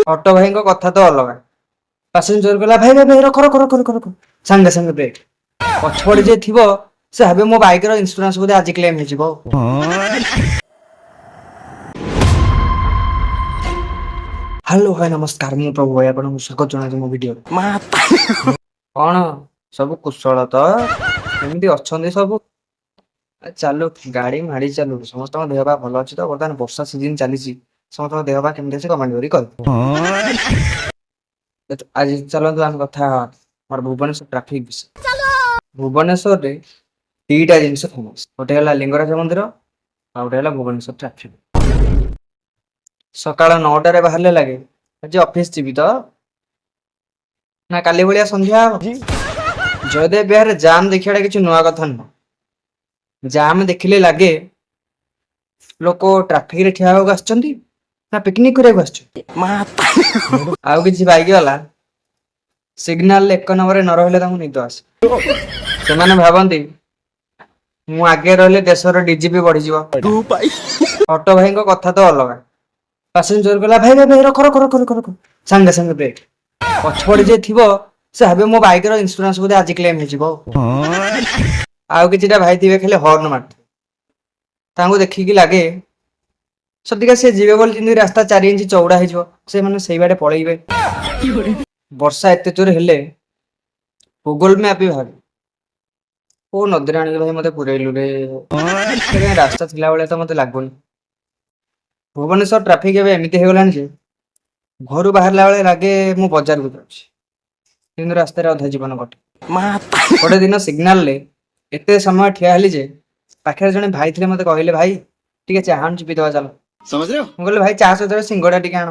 Auto ଭାଇଙ୍କ କଥା ତ ଅଲଗା। ପାସେଞ୍ଜର କହିଲା, ଭାଇ ଭାଇ ଭାଇ, ରଖ ରଖ ରଖ ରଖ ରଖ। ସାଙ୍ଗେ ସାଙ୍ଗେ ବ୍ରେକ୍। ପଛପଟେ ଯିଏ ଥିବ, ସେ ଭାବେ ମୋ ବାଇକର ଇନ୍ସୁରାନ୍ସ ବୋଧେ ଆଜି କ୍ଲେମ୍ ହେଇଯିବ। ହ୍ୟାଲୋ ଭାଇ, ନମସ୍କାର। ମୁଁ ପ୍ରଭୁ ଭାଇ, ଆପଣଙ୍କୁ ସ୍ୱାଗତ ଜଣାଉଛି ମୋ ଭିଡ଼ିଓ। କଣ ସବୁ କୁଶଳ ତ? କେମିତି ଅଛନ୍ତି ସବୁ? ଚାଲୁ, ଗାଡି ମାଡି ଚାଲୁ। ସମସ୍ତଙ୍କ ଦେହ ପା ଭଲ ଅଛି ତ? ବର୍ତ୍ତମାନ ବର୍ଷା ସିଜନ ଚାଲିଛି। ସମସ୍ତଙ୍କ ଦେହ ପା କେମିତି ଅଛି, କମେଣ୍ଟ କରି କହିବେ। ଆଜି ଚାଲନ୍ତୁ ଆମେ କଥା ହେବା ଆମର ଭୁବନେଶ୍ୱର ଟ୍ରାଫିକ ବିଷୟ। ଭୁବନେଶ୍ୱରରେ ଦିଟା ଜିନିଷ ଫେମସ। ଗୋଟେ ହେଲା ଲିଙ୍ଗରାଜ ମନ୍ଦିର, ଆଉ ଗୋଟେ ହେଲା ଭୁବନେଶ୍ୱର ଟ୍ରାଫିକ। ସକାଳ 9ଟାରେ ବାହାରିଲେ ଲାଗେ ଆଜି ଅଫିସ ଯିବି ତ, ନା କାଲି ଭଳିଆ ସନ୍ଧ୍ୟା ହବ। ଜୟଦେବ ବିହାରରେ ଜାମ୍ ଦେଖିବାଟା କିଛି ନୂଆ କଥା ନୁହଁ। ଜାମ୍ ଦେଖିଲେ ଲାଗେ ଲୋକ ଟ୍ରାଫିକରେ ଠିଆ ହେବାକୁ ଆସିଛନ୍ତି ନା ପିକନିକ କରିବାକୁ ଆସିଛନ୍ତି। ଆଉ କିଛି ବାଇକ ବାଲା ସିଗ୍ନାଲ ଏକ ନମ୍ବରରେ ନ ରହିଲେ ତାଙ୍କୁ ନିଦ ଆସେ। ସେମାନେ ଭାବନ୍ତି ମୁଁ ଆଗେ ରହିଲେ ଦେଶର ଡିଜିପି ବଢିଯିବ। ଅଟୋ ଭାଇଙ୍କ କଥା ତ ଅଲଗା। ପାସେଞ୍ଜର କହିଲା, ଭାଇ ଭାଇ ଭାଇ, ରଖ ରଖ ରଖ ରଖ ରଖ। ସାଙ୍ଗେ ସାଙ୍ଗେ ବ୍ରେକ୍। ପଛପଟେ ଯିଏ ଥିବ, ସେ ଭାବେ ମୋ ବାଇକର ଇନ୍ସୁରାନ୍ସ ବୋଧେ ଆଜି କ୍ଲେମ୍ ହେଇଯିବ। ଆଉ କିଛିଟା ଭାଇ ଥିବେ, ଖାଲି ହର୍ନ ମାରୁଥିବେ। ତାଙ୍କୁ ଦେଖିକି ଲାଗେ ସତିକା ସେ ଯିବେ ବୋଲି ଯେମିତି ରାସ୍ତା 4 ଇଞ୍ଚ ଚଉଡା ହେଇଯିବ, ସେମାନେ ସେଇ ବାଟେ ପଳେଇବେ। ବର୍ଷା ଏତେ ଜୋରେ ହେଲେ ଗୁଗଲ ମ୍ୟାପ ବି ଭାବେ, କୋଉ ନଦୀରେ ଆଣିକି ଭାଇ ମତେ ପୁରେଇଲୁ ରେ? କାଇଁ ରାସ୍ତା ଥିଲା ଭଳିଆ ତ ମତେ ଲାଗୁନି। ଭୁବନେଶ୍ୱର ଟ୍ରାଫିକ ଏବେ ଏମିତି ହେଇଗଲାଣି ଯେ ଘରୁ ବାହାରିଲା ବେଳେ ଲାଗେ ମୁଁ ବଜାରକୁ ଯାଉଛି, କିନ୍ତୁ ରାସ୍ତାରେ ଅଧା ଜୀବନ କଟେ। ଗୋଟେ ଦିନ ସିଗ୍ନାଲରେ ଏତେ ସମୟ ଠିଆ ହେଲି ଯେ ପାଖରେ ଜଣେ ଭାଇ ଥିଲେ, ମତେ କହିଲେ, ଭାଇ, ଟିକେ ଚାହା ଆଣୁଛି, ପିଇଦବା ଚାଲ। ମୁଁ କହିଲି, ଭାଇ, ଚାହା ସହିତ ସିଙ୍ଗଡା ଟିକେ ଆଣ।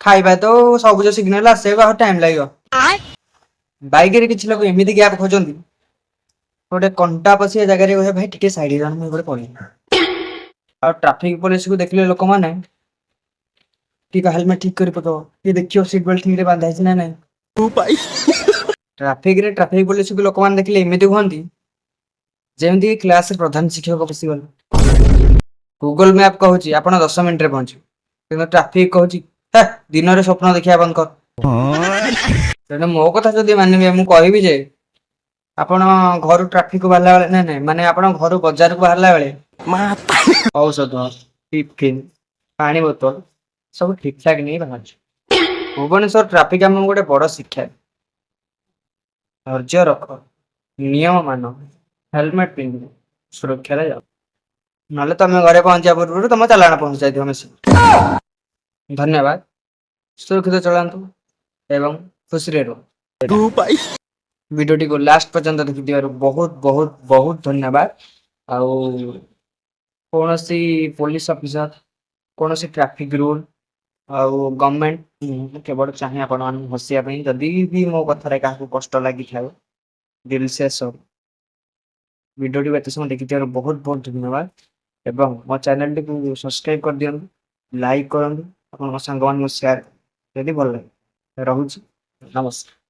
ଖାଇବା ତ ସବୁଜ ସିଗ୍ନାଲ ଆସିବାକୁ ଆଉ ଟାଇମ ଲାଗିବ। ବାଇକରେ କିଛି ଲୋକ ଏମିତି ଗ୍ୟାପ ଖୋଜନ୍ତି, ଗୋଟେ କଣ୍ଟା ପଶିବା ଜାଗାରେ କହିବେ, ଭାଇ, ଟିକେ ସାଇଡ ହେଇଯାଅ, ମୁଁ ଏପଟେ ପଳେଇବି। ଆଉ ଟ୍ରାଫିକ ପୋଲିସକୁ ଦେଖିଲେ ଲୋକମାନେ ଟିକେ ହେଲମେଟ ଠିକ କରି ପକାଅ, ଟିକେ ଦେଖିବ ସିଟ ବେଲ୍ଟ ଠିକରେ ବାନ୍ଧା ହେଇଛି ନା ନାଇଁ। ଟ୍ରାଫିକରେ ଟ୍ରାଫିକ ପୋଲିସକୁ ଲୋକମାନେ ଦେଖିଲେ ଏମିତି ହୁଅନ୍ତି ଯେମିତି କ୍ଲାସରେ ପ୍ରଧାନ ଶିକ୍ଷକ ପଶିଗଲେ। ଗୁଗଲ ମ୍ୟାପ କହୁଛି ଆପଣ 10 ମିନିଟରେ ପହଞ୍ଚିବେ, କିନ୍ତୁ ଟ୍ରାଫିକ କହୁଛି, ହେ, ଦିନରେ ସ୍ୱପ୍ନ ଦେଖିବା ବନ୍ଦ କର। ତେଣୁ ମୋ କଥା ଯଦି ମାନିବେ, ମୁଁ କହିବି ଯେ ଆପଣ ଘରୁ ଟ୍ରାଫିକ ବାହାରିଲା ବେଳେ, ନାଇଁ ନାଇଁ, ମାନେ ଆପଣ ଘରୁ ବଜାରକୁ ବାହାରିଲା ବେଳେ ଔଷଧ, ଟିଫିନ, ପାଣି ବୋତଲ ସବୁ ଠିକ ଠାକ ନେଇ ବାହାରୁଛୁ। ଭୁବନେଶ୍ୱର ଟ୍ରାଫିକ ଆମକୁ ଗୋଟେ ବଡ ଶିକ୍ଷା। ଧୈର୍ଯ୍ୟ ରଖ, ନିୟମ ମାନ, ହେଲମେଟ ପିନ୍ଧ, ସୁରକ୍ଷାରେ ଯାଅ। ନହେଲେ ତମେ ଘରେ ପହଞ୍ଚିବା ପୂର୍ବରୁ ତମ ଚାଲାଣ ପହଞ୍ଚି ଯାଇଥିବ ମେସିନ। ଧନ୍ୟବାଦ। ସୁରକ୍ଷିତ ଚଳାନ୍ତୁ ଏବଂ ଖୁସିରେ ରୁହ। ଭିଡ଼ିଓଟିକୁ ଲାଷ୍ଟ ପର୍ଯ୍ୟନ୍ତ ଦେଖିଥିବାରୁ ବହୁତ ବହୁତ ବହୁତ ଧନ୍ୟବାଦ। ଆଉ କୌଣସି ପୋଲିସ ଅଫିସର, କୌଣସି ଟ୍ରାଫିକ ରୁଲ ଆଉ ଗଭର୍ଣମେଣ୍ଟ, ମୁଁ କେବଳ ଚାହେଁ ଆପଣମାନଙ୍କୁ ହସିବା ପାଇଁ। ଯଦି ବି ମୋ କଥାରେ କାହାକୁ କଷ୍ଟ ଲାଗିଥାଏ, ଦିଲ ସେ ସରି। ଭିଡ଼ିଓଟିକୁ ଏତେ ସମୟ ଦେଖିଥିବାରୁ ବହୁତ ବହୁତ ଧନ୍ୟବାଦ ଏବଂ ମୋ ଚ୍ୟାନେଲଟିକୁ ସବସ୍କ୍ରାଇବ କରିଦିଅନ୍ତୁ, ଲାଇକ୍ କରନ୍ତୁ, ଆପଣଙ୍କ ସାଙ୍ଗମାନଙ୍କୁ ସେୟାର ଯଦି ଭଲ ଲାଗେ। ରହୁଛି, ନମସ୍କାର।